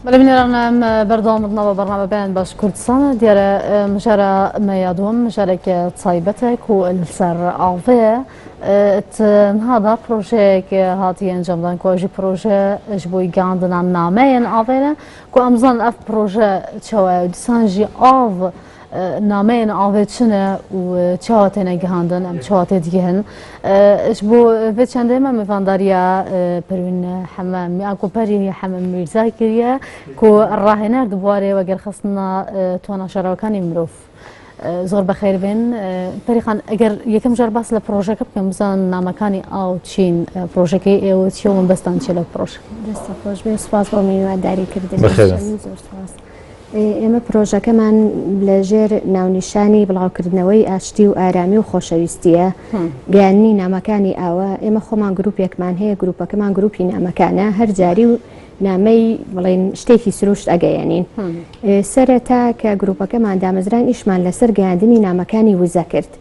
بەڵێ بینەران ئەم بەردەوام بنەوە بەرنامە بەیان باش کوردستانە دیارە مژارە مەیادوم مژارێک تایبەتە کو لەسەر ئاڵێ تەنها پرۆژەیەک هاتی ئەنجامدان کۆژی پرۆژە ji بۆی گەاندنان نامەیەن ئاڵێنە کو ئەمزان ئەف پرۆژە چاوایە دیسانژی ئاv نامەیەن ئاڤێ چنە و چاوە تێنە گەهاندن ئەم چاوە تێ دگەهن ji بۆ vê çendê me mêvandariya Perwîn Heme ku Perî Heme Mîrza kiriye ku rahêner di warê wegerxistina توانا شارەوەکانی مرۆڤ زۆر بەخێر بێن پەریخان ئەگەر یەکەم جار باس لە پرۆژەکە بکەم بزان نامەکانی ئاو چین پرۆژەکەی ئێوە چیە و مەبەستان چیە لەو پرۆژە دەستە خۆش بێ سوپاس بۆ میوانداری کردن زۆر سوپاس. ئێمە پرۆژەکەمان لە ژێر ناونیشانی بڵاوکردنەوەی ئاشتی و ئارامی و خۆشەویستیە گەیاندنی نامەکانی ئاوە ئێمە خۆمان گروپێکمان هەیە گروپەکەمان گروپی نامەکانە هەر جاری و نامەی بڵێن شتێکی سروشت ئەگەیەنین سەرەتا کە گروپەکەمان دامەزران ئیشمان لەسەر گەیاندنی نامەکانی وزە کرد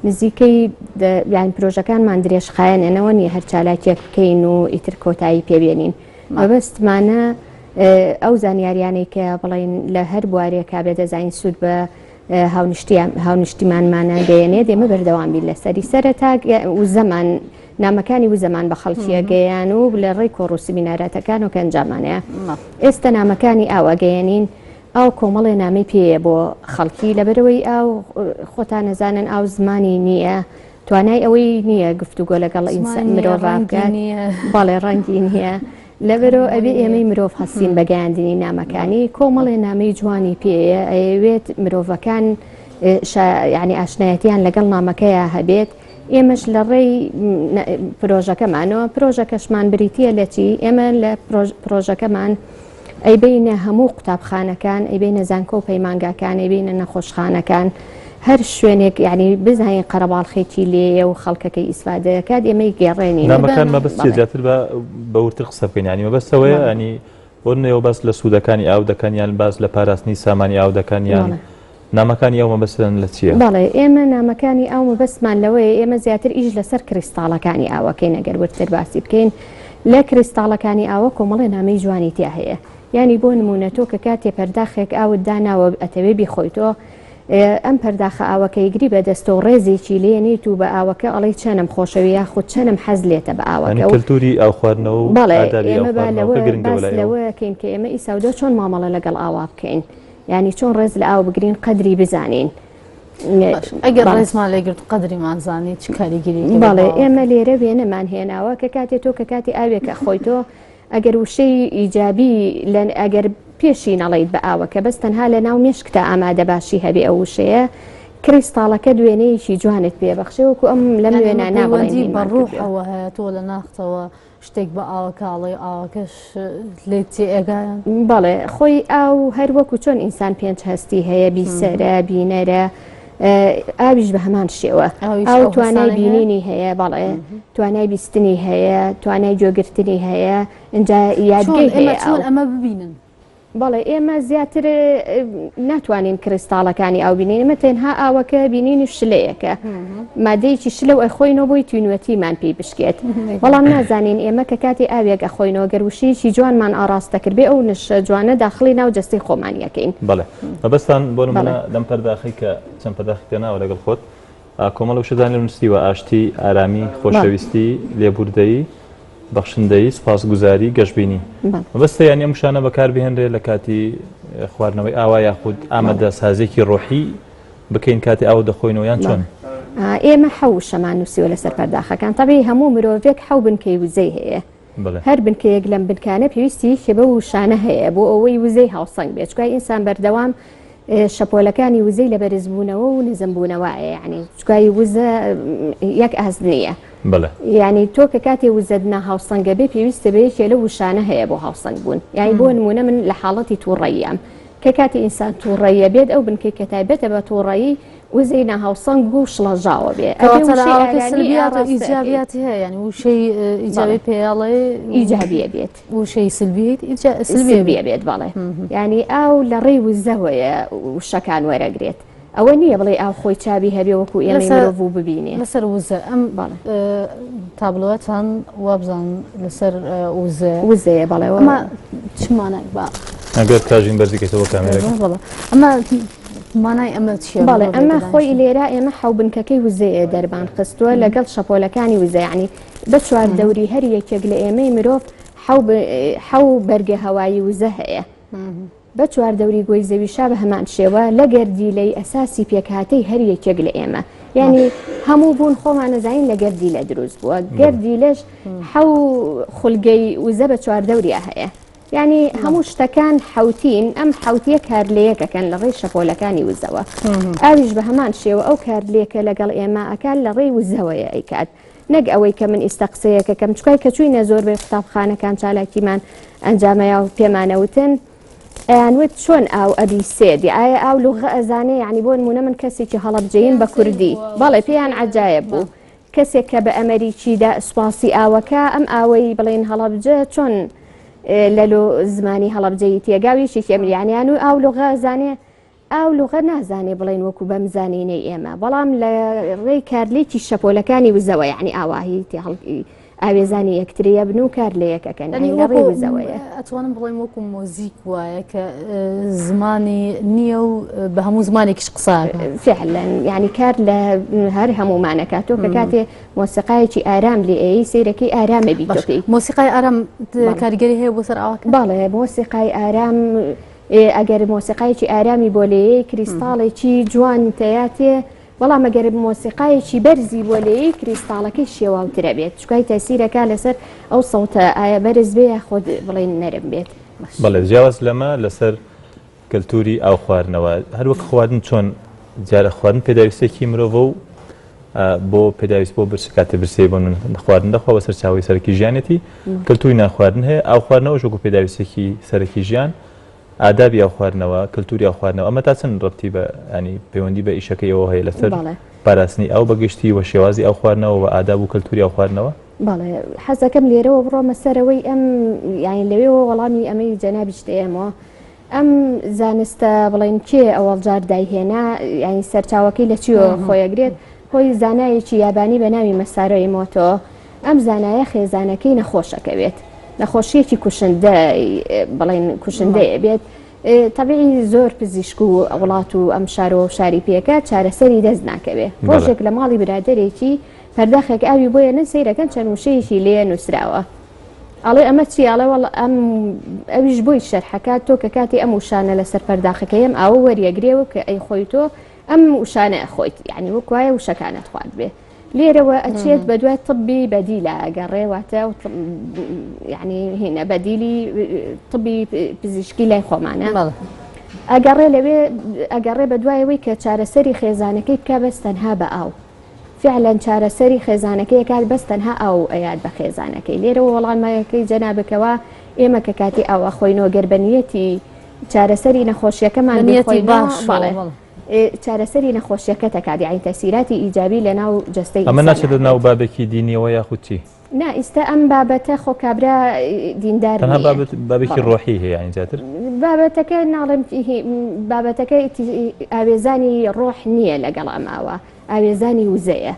نزیکەی یان پرۆژەکانمان درێژخایەنەوە نیە هەر چالاکیەک بکەین و ئیتر کۆتایی پێبێنین مەبەستمانە ئەو زانیاریانەی کە بڵین لە هەر بوارێکا بێ دەزانین سوود بە هاونیشتیمانمانە گەیەنێت ئێمە بەردەوام بین لەسەری سەرەتا وزەمان نامەکانی وزەمان بە خەڵکیە گەیان و لە ڕێی کۆڕ و سمیناراتەکان و کەنجامانەیە ئێستا نامەکانی ئاوا گەیەنین ئاو کۆمەڵێ نامەی پێیە بۆ خەڵکی لەبەرەوەی ئاو خۆتان نەزانن ئاو زمانی نییە توانای ئەوەی نییە گفتوگۆ لەگەڵ ئینسان مرۆڤ بکات بەڵێ ڕەنگی نییە لەبەرەوە ئەبێ ئێمەی مرۆڤ هەستین بە گەیاندنی نامەکانی کۆمەڵێ نامەی جوانی پێیە ئەیەوێت مرۆڤەکان یعنی ئاشنایەتیان لەگەڵ نامەکەیا هەبێت ئێمەش لە ڕێی پرۆژەکەمانەوە پرۆژەکەشمان بریتە لە چی ئێمە لە پرۆژەکەمان ئەیبەینە هەموو قوتابخانەکان، ئەیبەینە زانکۆ و پەیمانگاکان، ئەیبەینە نەخۆشخانەکان، هەر شوێنێک یانی بزانین قەرەباڵخێکی لێیە و خەڵکەکەی ئیسفادە دەکات ئێمەی گێڕێنین. نامەکان مەبەست چیە زیاتر بە بە وردتر قسە بکەین یانی مەبەست ئەوەیە ینی بۆ نمونە باس لە سوودەکانی ئاو دەکەن یان باس لە پاراستنی سامانی ئاو دەکەن یان نامەکانی ئاو مەبەستتان لە چییە؟ بەڵێ ئێمە نامەکانی ئاو مەبەستمان لەوەیە ئێمە زیاتر ئیش لەسەر کریستاڵەکانی ئاوەکەین ئەگەر وردتر باسی بکەین لە کریستاڵەکانی ئاوە کۆمەڵێ نامەی جوانی تیا هەیە یانی بۆ نمونە تۆ کە کاتێ پەرداخێک ئاوت داناوە ئەتەوێ بیخۆیتۆ ئەم پەرداخە ئاوەکەی گری بە دەستۆ ڕێزێکی لێنیت و بە ئاوەکە ئەڵێی چەنم خۆشەوێ یاخود چەنم حەز لێتە بە ئاوەکە و کلتوری ئاو خواردنەوە و بەڵێ ئێمە با لەوە باس لەوە کەین کە ئێمە ئیساودۆ چۆن مامەڵە لەگەڵ ئاوا بکەین یانی چۆن ڕێز لە ئاو بگرین قەدری بزانین. ئەگەر ڕێزمان لێگرت قەدریمان زانی چ کاریگەری بەڵێ ئێمە لێرە وێنەمان هێناوە کە کاتێ تۆ کە کاتی ئاوێکە خۆی تۆ ئەگەر وشەی ئیجابی لە ئەگەر پێشی نەڵیت بە ئاوەکە بەس تەنها لە ناو مێشکتا ئامادە باشی هەبێ ئەو وشەیە کریستاڵەکە دوێنەیەکی جوانت پێبەخشێ وەکو ئەم لەم وێنانە بڵێن بە ڕوحەوە هەیە تۆ لە ناختەوە شتێک بە ئاوەکە ئەڵێ ئاوەکەش لێت تێئەگا؟ بەڵێ خۆی ئاو هەر وەکو چۆن ئینسان پێنج هەستی هەیە بیسەرە بینەرە ئاویش بە هەمان شێوە ئاو توانای بینینی هەیە بەڵێ توانای بیستنی هەیە توانای گوێگرتنی هەیە اینجا یادگەی هەیە چۆن ئەمە ببینن؟ بەڵێ ئێمە زیاتر ناتوانین کریستاڵەکانی ئاو بینین ئێمە تەنها ئاوەکە بینین و شلەیەکە مادەیەکی شلە و ئەخۆینەوە بۆی تینوەتیمان پێی بشکێت بەڵام نازانین ئێمە کە کاتی ئاوێک ئەخۆینەوە گەر وشەیەکی جوانمان ئاڕاستە کرد بێ ئەو نشە جوانە داخڵی ناو جەستەی خۆمان یەکەین. بەڵێ مەبەستان بۆ نمونە لەم پەرداخەی کە چەند پەرداخی پێناوە لەگەڵ خۆت کۆمەڵە وشەدان لێ نووسیوە ئاشتی، ئارامی، خۆشەویستی، لێبوردەیی، بەخشندەیی، سوپاسگوزاری، گەشبینی. مەبەستە یانی ئەم وشانە بەکاربهێنرێ لە کاتی خواردنەوەی ئاوا یاخود ئامادەسازیەکی ڕۆحی بکەین کاتی ئاو دەخۆینەوە یان چۆن؟ ئێمە حەو وشەمان نووسیوە لەسەر پەرداخەکان تەبعی هەموو مرۆڤێک حەو بنکەی وزەی هەیە هەر بنکەیەک لەم بنکانە پێویستی یەکێ بەو وشانە هەیە بۆ ئەوەی وزەی هاوسەنگ بێت چکای ئینسان بەردەوام شەپۆلەکانی وزەی لە بەرزبوونەوە و نزمبوونەوەیە یعنی چکای وزە یەک ئاست نییە یعنی تۆ کە کاتێ وزەت ناهاوسەنگە بێ پێویستە بە یەکێ لەو وشانە هەیە بۆ هاوسەنگ بوون یعنی بۆ نمونە من لە حاڵەتی تووڕەیەم کە کاتی ئینسان تووڕەیە بێت ئەو بنکەی کە تایبەتە بە تووڕەیی وزەی ناهاوسەنگ و شڵەژاوە بێ کەواتە لە ئاوەکە سلبیات و ئیجابیاتی هەیە یعنی وشەی ئیجابی پێڵێ ئیجابیە بێت وشەی سلبیت سلبیە بێت بەڵێ یعنی ئاو لە ڕێی وزەوەیە وشەکان وەرەگرێت ئەوە نییە بڵێ ئاو خۆی چاوی هەبێ وەکو ئێمە مرۆڤ و ببینێ لەسەر وزە ئەم بەڵێ تابلۆەتان وابزان لەسەر وزە وزەیە بەڵێ ئەمە چمانە بە. ئەگەر کاژین بەرزیکەیتەوە کامێرەکە. بەڵێ ئەمە مانای ئەمە چییە؟ بەڵێ ئەمە خۆی لێرە ئێمە حەو بنکەکەی وزەیە دەربان خستووە لەگەڵ شەپۆلەکانی وزە یعنی بە چوار دەوری هەر یەکێک لە ئێمەی مرۆڤ حەو بەرگە هەوایی وزە هەیە. بە چواردەوری گۆی زەویشا بە هەمان شێوە لە گەردیلەی ئەساسی پێکهاتەی هەر یەکێک لە ئێمە یانی هەموو بوون خۆمان نەزانین لە گەردیلە دروست بووە گەردیلەش حەو خولگەی وزە بە چواردەوریا هەیە یعنی هەموو شتەکان حوتین ئەم حوتیە کارلەیەکەکەن لە ڕێی شەپۆلەکانی وزەوە ئاویش بە هەمان شێوە ئەو کارلێکە لەگەڵ ئێمە ئەکات لە ڕێی وزەوەیە ئەیکات نەک ئەوەی کە من ئیستا قسەیەکەکەم چکای کە چوینە زۆربەی قوتابخانەکان چالاکیمان ئەنجامەیا و پێمانەوتن ئەیانوت چۆن ئاو ئەبیسێت ئایا ئاو لوغە ئەزانێ یعنی بۆ نمونە من کەسێکی هەڵەبجەیم بە کوردی بەڵێ پێیان عەجایب بوو کەسێک کە بە ئەمریکیدا سوپاسی ئاوەکە ئەم ئاوەی بڵێن هەڵەبجە چۆن لە لۆ زمانی هەڵەبجەیی تێگاو یەکێکی ئەمریانیان و ئاو لوغە ئەزانێ ئاو لوغە نازانێ بڵێین وەکو بەم زانینەی ئێمە بەڵام لە ڕێی کارلێکی شەپۆلەکانی وزەوە یعنی ئاواهی تێهەڵ ئاوێزانی یەکتریە بن و کار لە یەکەکەن یعنی لە ڕێی وزەوەیە. ئەتوانم بڵێم وەکو مۆزیک وایە کە زمانی نییە و بە هەموو زمانێکیش قسە فعلا یعنی کار لە هەر هەموومانەکات تۆ کە کاتێ مۆسیقایەکی ئارام لێ ئەیەی سەیرەکەی ئارامە بی تۆ پێی مۆسیقای ئارام کاریگەری هەیە بۆ سەر ئاواکە؟ بەڵێ مۆسیقای ئارام ئەگەر مۆسیقایەکی ئارامی بۆ لێیەی کریستاڵێکی جوان تەیاتێ بەڵام ئەگەر مۆسیقایەکی بەرزی بۆ لێیەی کریستاڵەکەی شێواوترە بێت چکای تەسیرەکە لەسەر ئەو سەوتە ئایا بەرز بێ یاخود بڵێن نەرم بێت. بەڵێ جیاواز لەمە لەسەر کەلتوری ئاو خواردنەوە هەروەک خواردن چۆن دیارە خواردن پێداویستێکی مرۆڤە و بۆ پێداویست بۆ برسی کاتێ برسیی بۆ خواردن دەخوا بە سەرچاوەی سەرەکی ژیانێتی کەلتوری نان خواردن هەیە ئاو خواردنەوەش وەکو پێداویستێکی سەرەکی ژیان ئادابی ئاو خواردنەوە کەلتوری ئاو خواردنەوە ئەمە تا چەند ڕەبتی بە ینی پەیوەندی بە ئیشەکەی ئەوە هەیە لەسەر پاراستنی ئاو بەگشتی و شێوازی ئاو خواردنەوە و ئاداب و کەلتوری ئاو خواردنەوە؟ بەڵێ حەزەکەم لێرەوە بڕۆمە سەرەوەی ئەم یانی لەوێوە وەڵامی ئەمەی جەنابیشت ئەیەمەوە ئەم زانستە بڵێن کێ ئەوەڵ جار دایهێنا یانی سەرچاوەکەی لە چیەوە خۆیەگرێت خۆی زانایەکی یابانی بە ناوی مەسارۆ ئیمۆتۆ ئەم زانایە خێزانەکەی نەخۆشەکەوێت نەخۆشیەکی کوشندە بڵێن کوشندەیە بێت تەبیعی زۆر پزیشک و وڵات و ئەم شارۆ و شاری پێکە چارەسەری دەست ناکەوێ ڕۆژێک لە ماڵی برادێکی پەرداخێک ئاوی بۆیە نن سەیرەکەن چەند وشەیەکی لێ نووسراوە ئەڵێ ئەمە چیە؟ ئەڵێ وەڵا ئەم ئەویش بۆی شەرحەکات تۆ کە کاتی ئەم وشانە لەسەر پەرداخەکەی ئەم ئاوە وەریەگرێ و کە ئەیخۆی تۆ ئەم وشانە ئەخۆیت یعنی وەک وایە وشەکانت خوارد بێ لێرەوە ئەچێت بە دوای طبی بەدیلە ئەگەڕێ واتە یعنی هینە بەدیلی طبی پزیشکی لای خۆمانە ئەگەڕێ لەوێ ئەگەڕێ بە دوایەوەی کە چارەسەری خێزانەکەی بکە بەس تەنها بە ئاو فعلا چارەسەری خێزانەکەی ئەکات بەس تەنها ئاو ئەیات بە خێزانەکەی لێرەوە وەڵامەکەی جەنابکەوە ئێمە کە کاتی ئاو ئەخۆینەوە گەر بە نیەتی چارەسەری نەخۆشیەکەمان نیەتی باش بەڵێ چارەسەری نەخۆشیەکە تەکات یعنی تەسیراتی ئیجابی لە ناو جەستەی ئەمە ناچێتە ناو بابێکی دینیەوە یاخود چی؟ نا ئیستا ئەم بابەتە خۆ کابرا دیندار تەنها بابەت بابێکی ڕۆحی هەیە یانی زیاتر بابەتەکە ناڵێم بابەتەکە ئاوێزانی ڕۆح نییە لەگەڵ ئەم ئاوە ئاوێزانی وزەیە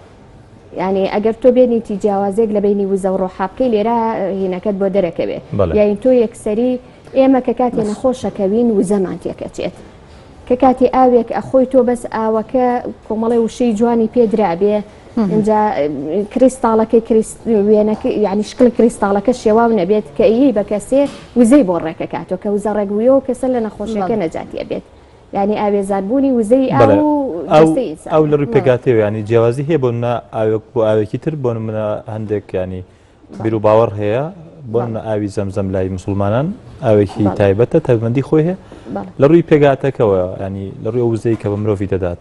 یعنی ئەگەر تۆ بێنیتی جیاوازێک لە بینی وزە و ڕۆحا بکەی لێرە هینەکەت بۆ دەرەکەوێ یاین تۆ یەکسەری ئێمە کە کاتێ نەخۆشەکەوین وزەمان تێکەچێت کە کاتی ئاوێک ئەخۆی تۆ بەس ئاوەکە کۆمەڵی وشەی جوانی پێدرابێ ئینجا کریستاڵەکەی وێنەکە یعنی شکڵی کریستاڵەکە شێواو نەبێت کە ئیی بە کەسێ وزەی بۆ ڕێکەکاتەوە کە وزە ڕێک بوویەوە کەسە لە نەخۆشیەکە نەجاتی ئەبێت یعنی ئاوێزان بوونی وزەی ئاو و جەستەی ئینسان ئەو لە ڕووی پێکهاتەوە ینی جیاوازی هەیە بۆ نمونە ئاوێک بۆ ئاوێکی تر بۆ نمونە هەندێک ینی بیروباوەڕ هەیە بۆ نمونە ئاوی زەمزەم لای مسلمانان ئاوێکی تایبەتە تایبەتمەندی خۆی هەیە لە ڕووی پێکهاتەکەوە ینی لە ڕووی ئەو وزەی کە بە مرۆڤی دەدات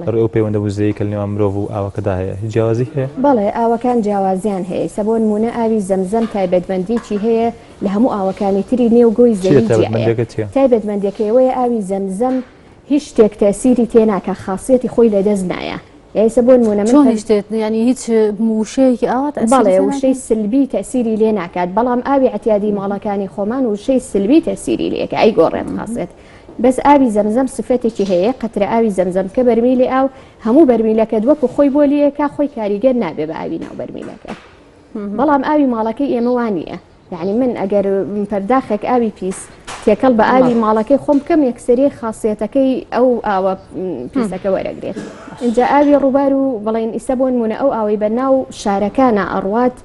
لە ڕووی ئەو پەیوەندە وزەیەی کە لە نێوان مرۆڤ و ئاوەکەدا هەیە هیچ جیاوازی هەیە؟ بەڵێ ئاوەکان جیاوازیان هەیە ئیستا بۆ نموونە ئاوی زەمزەم تایبەتمەندیەکی هەیە لە هەموو ئاوەکانی تری نێو گۆی چیە زەوی جیایە تایبەتمەندیەکە چیە؟ تایبەتمەندیەکەی ئەوەیە ئاوی زەمزەم هیچ شتێک تەسیری تێ ناکا خاسیەتی خۆی لەدەست نایە ئێستا بۆ نموونە من چۆن هیچ شتێک یانی هیچ وشەیەکی ئاوا تەئسیری بەڵێ تێ ناکات؟ وشەی سلبی تەئسیری لێ ناکات بەڵام ئاوی عەتیادی ماڵەکانی خۆمان وشەی سلبی تەئسیری لێکە ئەیگۆڕێت خاسێت بەس ئاوی زەمزەم سفەتێکی هەیە قەترە ئاوی زەمزەم کە بەرمیلی ئاو هەموو بەرمیلەکەت وەکو خۆی بۆ لێکا خۆی کاریگەر نابێ بە ئاوی ناو بەرمیلەکە بەڵام ئاوی ماڵەکەی ئێمە وانە یعنی من ئەگەر پەرداخێک ئاوی پیس. تێکەڵ بە ئاوی ماڵەکەی خۆم بکەم یەکسەری خاصیەتەکەی ئەو ئاوە پیسەکە وەرەگرێت اینجا ئاوی ڕووبار و بڵین ئیسە بۆ نمونە ئەو ئاوەی بە ناو شارەکانە ئەڕوات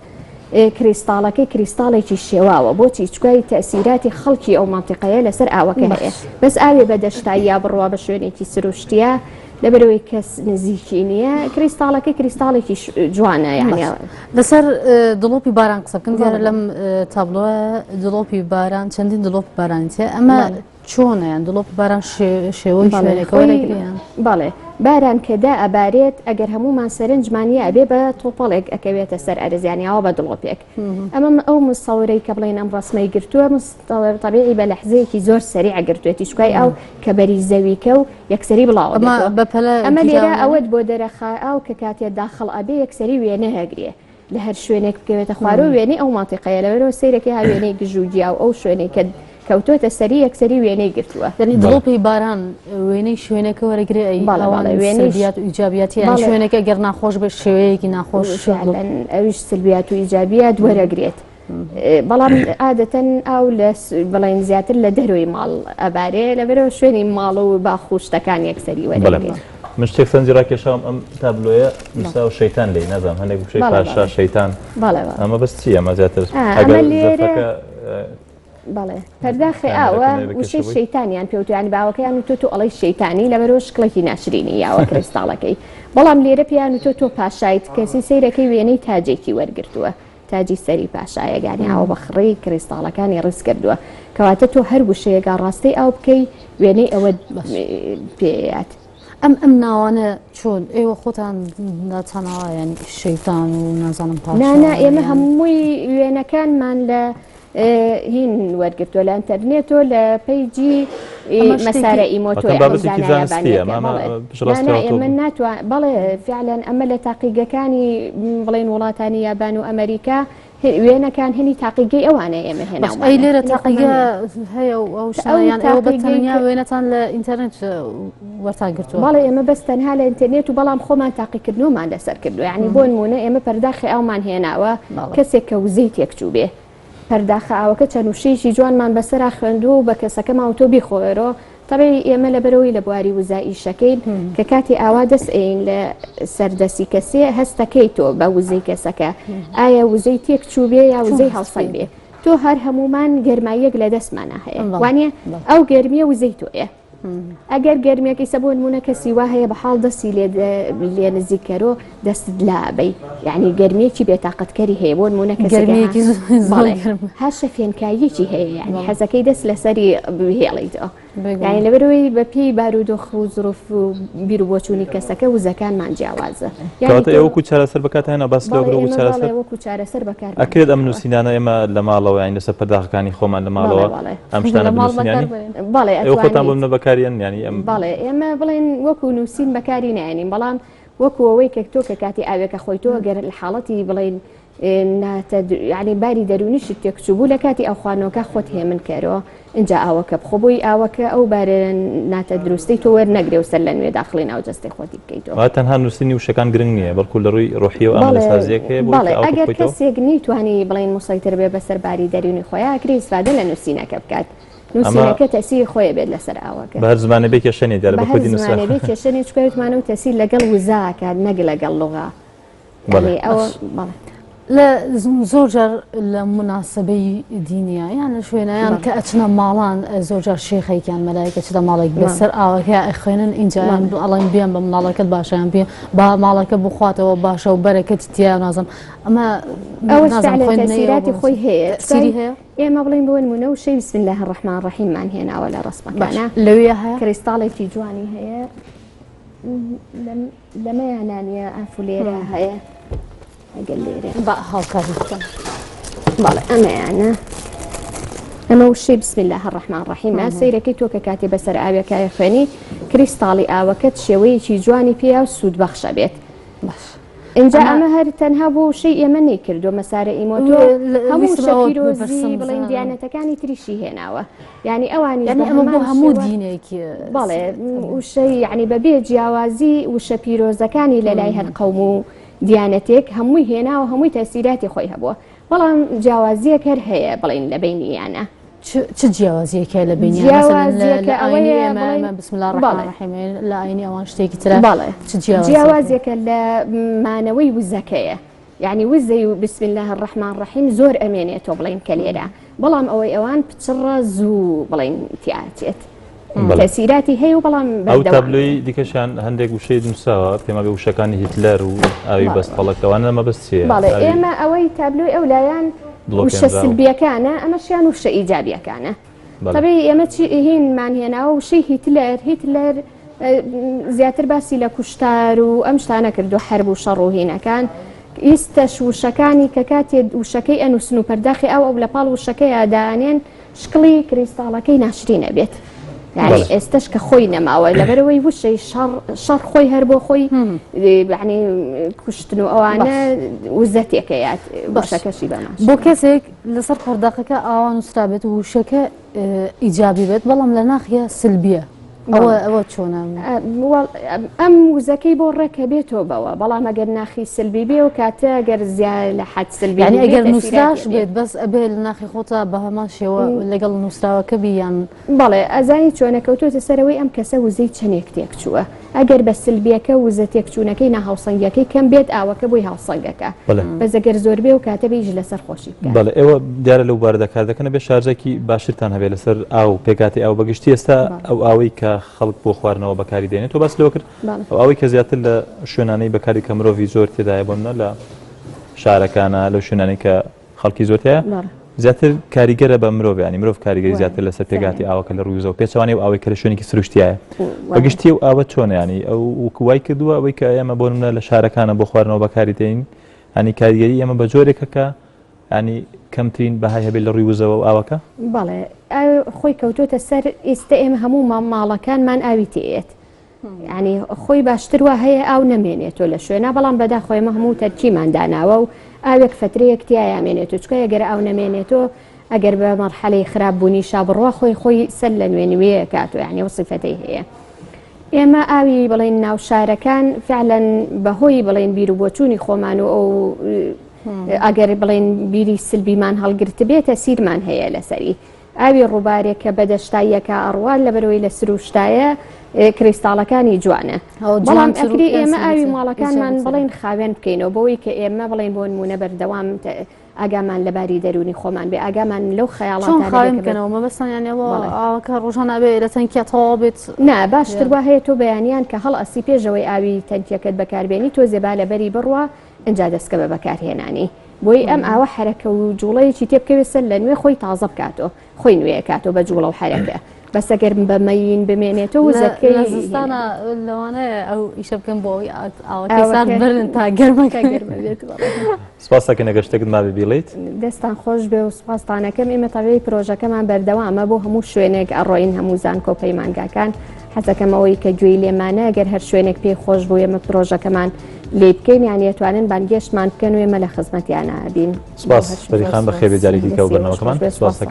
کریستاڵەکەی کریستاڵێکی شێواوە بۆچی چکای تەسیراتی خەڵکی ئەو مەنتیقەیە لەسەر ئاوەکە هەیە بەس ئاوێ بە دەشتاییا بڕوا بە شوێنێکی سروشتیە لەبەرەوەی کەس نزیکی نییە کریستاڵەکەی کریستاڵێکی جوانە یعنی لەسەر دڵۆپی باران قسە بکەم دیارە لەم تابلۆ دڵۆپی باران چەندین دڵۆپ باران تێ ئەمە چۆنە یان دڵۆپی باران شێوەی شوێنەکە وەرەگرێ؟ بەڵێ باران کە دا ئەبارێت ئەگەر هەموومان سەرنجمان یە ئەبێ بە تۆپەڵێک ئەکەوێتە سەر ئەرز یانی ئاوا بە دڵۆپێک ئەمە ئەو مصورەی کە بڵێن ئەم ڕسمەی گرتووە طبیعی بە لەحزەیەکی زۆر سەریع گرتوێتی چکای ئاو کە بەری زەویکە و یەکسەری بڵاوە ئەمە لێرە ئەوەت بۆ دەرەخا ئاو کە کاتێ داخڵ ئەبێ یەکسەری وێنە هەگرێ لە هەر شوێنێک بکەوێتە خوارەوە وێنەی ئەو مەنتیقەیە لەبەرەوە سەیرەکەی ها وێنەی گژ و گیا و ئەو شوێنەی کە کەوتۆتە سەری یەکسەری وێنەی گرتووە. یعنی دڵۆپی باران وێنەی شوێنەکە وەرەگرێ ئەی بەڵێ ئەوان بەڵێ وێنەی سلبیات و ئیجابیاتی یعنی بەڵێ. شوێنەکە گەر ناخۆش بێت شێوەیەکی ناخۆش فعلا ئەویش سلبیات و ئیجابیات وەرەگرێت بەڵام عادەتەن ئاو لە بڵێن زیاتر لە دەرۆی ماڵ ئەبارێ لەبەرەوە شوێنی ماڵ و باخ و شتەکان یەکسەری وەرەگرێت. من شتێک سەرنجی ڕاکێشاوم ئەم تابلۆیە نووسراوە شەیتان لێی نازانم هەندێک وشەی پاشا شەیتان ئەمە بەس چییە ئەمە زیاتر ئەمە لێرە بەڵێ پەرداخی ئاوە وشەی شەیتانیان پێوتویان باوەکەیان و تۆ تۆ ئەڵەی شەیتانی لەبەرەوە شکڵێکی ناشرینی یاوە کریستاڵەکەی بەڵام لێرە پێیان و تۆ تۆ پاشایت کەسی سەیرەکەی وێنەی تاجێکی وەرگرتووە تاجی سەری پاشایەک یانی ئاوە بە خڕی کریستاڵەکانی ڕیز کردووە کەواتە تۆ هەر وشەیەک ئاڕاستەی ئاو بکەی وێنەی ئەوە پێیات. ئەم ئەم ناوانە چۆن ئێوە خۆتان داتانەوە یان شەیتان و نازانم پاشا نا نا ئێمە هەمووی وێنەکانمان لە هین وەرگرتووە لە ئەتەرنێت و لە page ی مەسارە ئیمۆتۆ ئێمە ناتوان بەڵێ فعلەن ئەمە لە تاقیگەکانی بڵێن وڵاتانی یابان و ئەمریکا وێنەکان هەنی تاقیگەی ئەوانە ئێمە هێنا ئەی لێرە تاقیگە هەیە و ئەو شتیان ئەو بە تەنیا وێنەتان لە ئینتەرنێت وەرتان گرتووە بەڵێ ئێمە بەس تەنها لە ئینتەرنێت و بەڵام خۆمان تاقیکردنەوەمان لەسەر کردو یعنی بۆ نمونە ئێمە پەرداخی ئاومان هێناوە کەسێک کە وزەی تێکچوو بێ پەرداخە ئاوەکە چەند وشەیەکی جوانمان بەسەرا خوێندووە و بە کەسەکەمان وتووە بیخۆێرۆ، تەبعی ئێمە لەبەرئەوەی لە بواری وزە ئیشەکەین کە کاتی ئاوا دەست ئەیەین لە سەر دەستی کەسێ هەستەکەی تۆ بە وزەی کەسەکە ئایا وزەی تێک چووبێ یا وزەی هەڵسەنگ بێ تۆ هەر هەمومان گەرماییەک لە دەستمانە هەیە وانە ئەو گەرمیە وزەی تۆیە. ئەگەر گەرمیەکەی سە بۆ نمونە کەسی وا هەیە بە حاڵ دەستی لێ نزیک کەرۆ دەستت لابەی یعنی گەرمیەکی بێتاقەتکەری هەیە بۆ نمونە کەسگەرمیەکی هەر شەفێنکاییەکی هەیە یعنی حەزەکەی دەست لەسەری بهێڵیتەوە یعنی لەبەرەوەی بە پێی بارودۆخ و زروف و بیر و بۆچوونی کەسەکە وزەکانمان جیاوازە کەواتە ئێوە وەکو چارەسەر بەکارت هێنا باس لەوە وەکو چارەسەر وەکو چارەسەر بەکار ئەکرێت ئەم نووسینانە ئێمە لە ماڵەوە یانی لەسەر پەرداخەکانی خۆمان لە ماڵەوە ئەم شتانە بنووسین یانی بەڵێ ئێوە خۆتان بۆ منە بەکاریان یانی ئەم بەڵێ ئێمە بڵێن وەکو نووسین بەکاری نایەنین بەڵام وەکو ئەوەی کە تۆ کە کاتی ئاوێکە خۆی تۆ گەر لە حاڵەتی بڵێن یعنی باری دەرونیشت تێکچوو بوو لە کاتی ئەو خواردنەوەکە خۆت هێمن کەرەوە ئینجا ئاوەکە بخۆ بۆی ئاوەکە ئەو بارە ناتەندروستەی تۆ وەرنەگرێ و سەر لە نوێ داخڵی ناو جەستەی خۆتی بکەیتەوە. واتە تەنها نووسینی وشەکان گرنگ نییە بەڵکو لە ڕووی ڕۆحییەوە ئامادەسازییەک هەیە بۆ بەڵێ ئەوەی کە ئاوەکە ئەگەر بخۆیتەوە؟ کەسێک نەیتوانی بڵێین موسەیتر بێ بەسەر باری دەروونی خۆیا ئەکرێ ئیسفادە لە نووسینەکە بکات ئەمە نووسینەکە تەسیری خۆی ئەبێت لەسەر ئاوەکە. بە هەر زمانێ بێ کێشە نییە دیارە بە بە هەر کوردی نووسرا. زمانێ بێ کێشە نییە چونکە وتمانە و تەسیر لەگەڵ وزە ئەکات نەک لەگەڵ لوغە. بەڵێ. ئەوە بەڵێ. لە زۆر جار لە مناسبەی دینیە یان لە شوێنیان کە ئەچنە ماڵان زۆر جار شێخێکیان مەلایکە چتە ماڵێک بەسەر ئاوەکە ئەخوێنن ئینجایان ئەڵێن بیان بە مناڵەکەت باشیان پێ با ماڵەکە بخواتەوە باشە و بەرەکەتی تیا نازم ئەمە ئەوە تەسیراتی خۆی هەیە هەیە ئێمە بڵین بۆ نمونە و شەی بسم الله الرحمن الرحیم مان هێناوە لە ڕسمەکانە لەوێ هەیە کریستاڵێکی جوانی هەیە لەمەیانا نییە ئاف و لێرە هەیە ئەگەر لێرە با هاوکاری بکەم بەڵێ ئەمەیانە ئەمە وشەی بسم الله الرحمن الرحیم سەیرەکەی تۆ کە کاتێ بەسەر ئاوێکای خوێنی کریستاڵی ئاوەکەت شێوەیەکی جوانی پێیا و سوودبەخشە بێت باش اینجا ئەمە هەر تەنها بۆ وشەی ئێمە نەیکردو مەسارە ئیمۆتۆ هەموو شە پیرۆزی بڵێن دیانەتەکانی تریشی هێناوە یانی ئەوانیش یانی بە ئەمە بۆ هەمان هەموو شێوە دینێک بەڵێ وشەی یعنی بەبێ جیاوازی وشە پیرۆزەکانی لە لای هەر قەوم و دیانەتێک هەمووی هێناوە هەمووی تەسیراتی خۆی هەبووە بەڵام جیاوازیەک هەر هەیە بڵین لە بینیانە. چ جیاوازیەک هەیە لە بینیان جیاوازیەکە ئەوەیە ئێمە بڵێین بسم الله الرحمن بەڵێ. الرحیم لە ئاینی ئەوان شتێکی ترە بەڵێ چ جیاوازیەکە جیاوازیەکە لە مانەوەی وزەکەیە یعنی وزەی و بسم الله الرحمن الرحیم زۆر ئەمێنێتەوە بڵین کە لێرە بەڵام ئەوەی ئەوان پچڕە زوو بڵین تیاچێت بەڵێ. تەسیراتی هەیە و بەڵام ئەو بەردەوام تابلۆی دیکەشیان هەندێک وشەی نووساوە پێما بێ وشەکانی هیتلەر و ئاوی بەڵێ. بەستەڵەک ئەوانە مەبەست چییە؟ بەڵێ ئاوی ئێمە ئەوەی تابلۆی ئەو لایەن وشە دڵۆپێنراو. سلبیەکانە ئەمەشیان وشە ئیجابیەکانە بەڵێ. تەبیعی ئێمە چی هینمان هێناوە وشەی هیتلەر هیتلەر زیاتر باسی لە کوشتار و ئەم شتانە کردو حەرب و شەڕ و هینەکان ئیستەش وشەکانی کە کاتێ وشەکەی ئەنووسن و پەرداخی ئاو ئەو لە پاڵ وشەکەیا دانێن شکڵی کریستاڵەکەی ناشرین ئەبێت یعنی بەڵێ. ئێستش کە خۆی نەماوە لەبەرەوەی وشەی شەڕ شەڕ خۆی هەر بۆ خۆی یعنی کوشتن و ئەوانە وزەتێکەیات باش. وشەکەشی بەماش بۆ کەسێک لەسەر پەرداخەکە ئاوا نووسرابێت و وشەکە ئیجابی بێت بەڵام لە ناخیا سلبیە ئەوە ئەوە چۆنە؟ ئەم وزەکەی بۆ ڕێکە بێتەوە بەوە بەڵام ئەگەر ناخی سلبی بێ و کاتە ئەگەر زیا لە حەد سلبی یعنی ئەگەر نووسراش بێت بەس ئەبێ لە ناخی خۆتا بە هەمان شێوە لەگەڵ نووسراوەکە بی یان بەڵێ ئەزانی چۆنە کەوتۆتە سەرەوەی ئەم کەسە وزەی چەندێک تێک چووە ئەگەر بە سلبیەکە وزە تێکچوونەکەی ناهاوسەنگیەکەی کەم بێت ئاوەکە بۆی هاوسەنگەکە بەس ئەگەر زۆر بێ و کاتە بێ ئیش لەسەر خۆشی بکات. بەڵێ ئێوە دیارە لەو بارەدا کار دەکەن ئەبێ شارەزایەکی باشترتان هەبێت لەسەر ئاو پێکهاتەی ئاو بەگشتی ئێستا ئەو ئاوەی کە خەڵک بۆ خواردنەوە بەکاری دێنێت تۆ باست لەوە کرد ئەو ئاوەی کە زیاتر لە شوێنانەی بەکاری کە مرۆڤی زۆر تێدایە بۆ نمونە لە شارەکانە لەو شوێنانەی کە خەڵکی زۆر تیایە زیاتر کاریگەرە بە مرۆڤ ینی مرۆڤ کاریگەری زیاتر لەسەر پێکهاتی ئاوەکە لە ڕووی وزەوە پێچەوانەی ئەو ئاوەی کە لە شوێنێکی سروشتیایە بەگشتی ئەو ئاوە چۆنە ینی ئەو وای کردووە ئەوەی کە ئێمە بۆ نمونە لە شارەکانە بۆ خواردنەوە بەکاری دێین ینی کاریگەری ئێمە بە جۆرێکە کە ینی کەمترین بەهای هەبێت لە ڕووی وزەوە و ئاوەکە بەڵێ خۆی کەوتۆتە سەر ئێستا ئێمە هەموو ماڵەکانمان ئاوی تێیەت یانی خۆی باشتر وا هەیە ئاو نەمێنێتۆ لە شوێنا بەڵام بەداخەوە ئێمە هەموو تەرکیمان داناوە و ئاوێک فەترەیەک تیایا مێنێتۆ چکە ئەگەر ئاو نەمێنێتۆ ئەگەر بە مەرحەلەی خراپ بوونیشا بڕوا خۆی خۆی سەر لە نوێ نوێ کاتۆ یانی ئەو سیفەتەی هەیە ئێمە ئاوی بڵێن ناو شارەکان فعلەن بەهۆی بڵێن بیر و بۆچوونی خۆمان و ئەو ئەگەر بڵێن بیری سلبیمان هەڵگرتبێت تەسیرمان هەیە لەسەری ئاوی ڕووبارێک کە بە دەشتاییەکا ئەڕوات لەبەرئەوەی لە سروشتایە کریستاڵەکانی جوانە بەڵام ئەکری ئێمە ئاوی ماڵەکانمان بڵێن خاوێن بکەینەوە بۆی کە ئێمە بڵێن بۆ نمونە بەردەوام ئاگامان لەباری دەرونی خۆمان بێ ئاگامان لەو خەیاڵاتانە خاوێن بکەنەوە مەبەستان یان ئەوە ئاوەکە ڕۆژانە ئەبێ لە تەنکیا تەواو بێت نا باشتر وا هەیە تۆ بەیانیان کە هەڵئەسی پێشەوەی ئاوی تەنکیەکەت بەکاربێنی تۆزێ با لەبەری بڕوا ئینجا دەستکە بە بەکارهێنانی بۆی ئەم ئاوە حەرەکە و جوڵەیەکی تێ بکەوێت سەر لە نوێ خۆی تازە بکاتەوە خۆی نوێ کاتەوە بە جوڵە و حەرەکە بەس ئەگەر بە مەین بمێنێتەوە وزەکەی لە زستانە لەوانەیە ئەو ئیشە بکەن بۆ ئەوەی ئاوەکەی سارد بەرن تا گەرمەکە گەرمە بێت. سپاس دەکەین ئەگەر شتێکت مابێ بیڵێیت. دەستان خۆش بێ و سپاستانەکەم ئێمە تەبیعی پرۆژەکەمان بەردەوامە بۆ هەموو شوێنێک ئەڕۆین هەموو زانکۆ پەیمانگاکان حەزەکەم ئەوەی کە گوێی لێمانە گەر هەر شوێنێک پێی خۆش بوو ئێمە پرۆژەکەمان لێی بکەین یان ئەتوانن بانگێشتمان بکەن و ئێمە لە خزمەتیانە بین. سپاس پەری خان بەخێربێی جارێکی دیکە بۆ بەرنامەکەمان. سپاس.